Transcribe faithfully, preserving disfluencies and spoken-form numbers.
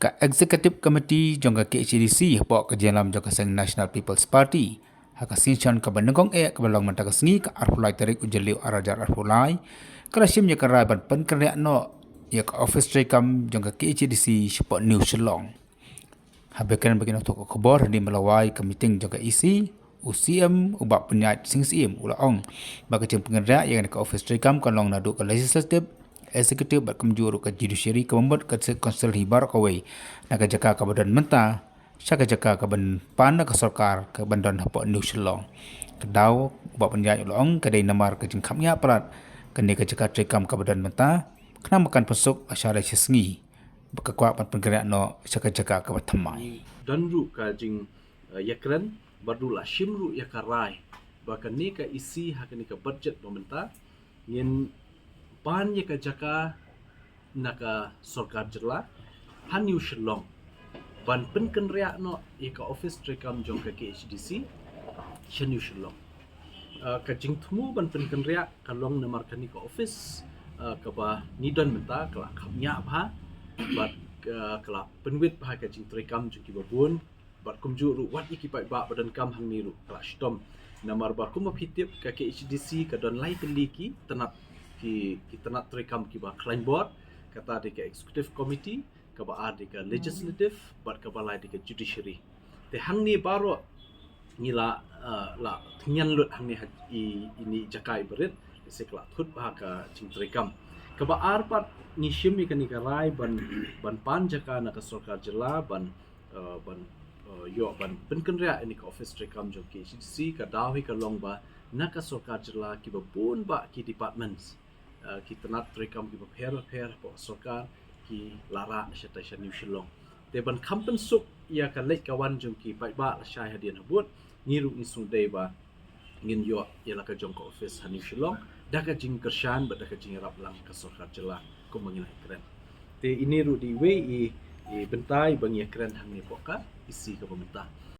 Ka Executive Committee jong ka K H A D C hapoh ka jingïalam jong ka seng National People's Party ha ka session kaba nyngkong eh kaba long mynta ka sngi ka arphew lai tarik u Jylliew ar hajar arphew lai, ka la shim ïa ka rai ban pynkynriah noh ïa ka office treikam jong ka K H A D C shapoh New Shillong. Haba kren bad ki nongthoh khubor hadien ba la wai ka meeting jong ka E C, u C M u Bah Pynïaid Sing Syiem u la ong ba ka jingpynkynriah ïa kane ka office treikam kan long naduh ka legislative, executive bad kumjuh ruh ka judiciary, kaba mut ka State Council hi baroh kawei, na ka jaka kaba don mynta sha ka jaka kaban pan na ka sorkar kaban don hapoh New Shillong. Ka daw u Bah Pynïaid u la ong ka dei namar ka jingkhapngiah palat kane ka jaka treikam kaba don mynta, khnang ba kan pynsuk lashai lashisngi ba ka kwah ban pynkynriah noh sha ka jaka kaba thymmai. Don ruh ka jing, eh, ïakren bad ruh la shim ruh ïa ka rai ba kane ka E C ha kane ka budget ba mynta ngin pan ïa ka jaka na ka sorkar jylla ha New Shillong ban pynkynriah noh ïa ka office treikam jong ka K H A D C sha New Shillong. Uh, ka jingthmu ban pynkynriah ka long namar kane ka office, uh, kaba ngi don mynta ka la khapngiah bha bad, uh, ka la pynwit bha ka jingtreikam jong kiba bun bad kumjuh ruh wat ïa ki paidbah ba donkam hangne ruh ka la shitom. Namar ba kumba phi tip ka K H A D C ka don lai tylli ki tnat, ki, ki tnat treikam kiba khlaiñ bor, kata dei ka executive committee, kaba ar dei ka legislative bad kaba lai dei ka judiciary. Te hangne baroh ngi la, uh, la thngian lut hangne ha i, ine i jaka iba rit, lehse ka la thut bha ka jingtreikam. Kaba ar pat ngi shim ïa kane ka rai ban, ban pan jaka na ka sorkar jylla ban, uh, ban, uh, ïoh ban pynkynriah ïa kane ka office treikam jong K H A D C, ka daw hi ka long ba na ka sorkar jylla kiba bun bah ki departments, uh, ki tnat treikam kiba pher bapher hapoh sorkar ki la rah na shatai sha New Shillong. Te ban kham pynsuk ïa ka leit ka wan jong ki paidbah lashai hadien habud, ngi ruh ngi sngewdei ba ngin ïoh ïa la ka jong ka office ha New Shillong da ka jingkyrshan bad da ka jingïarap lang ka sorkar jylla kumba ngi la ïakren. Te ine ruh dei iwei i, i bynta iba ngi ïakren hangne hapoh ka E C kaba mynta.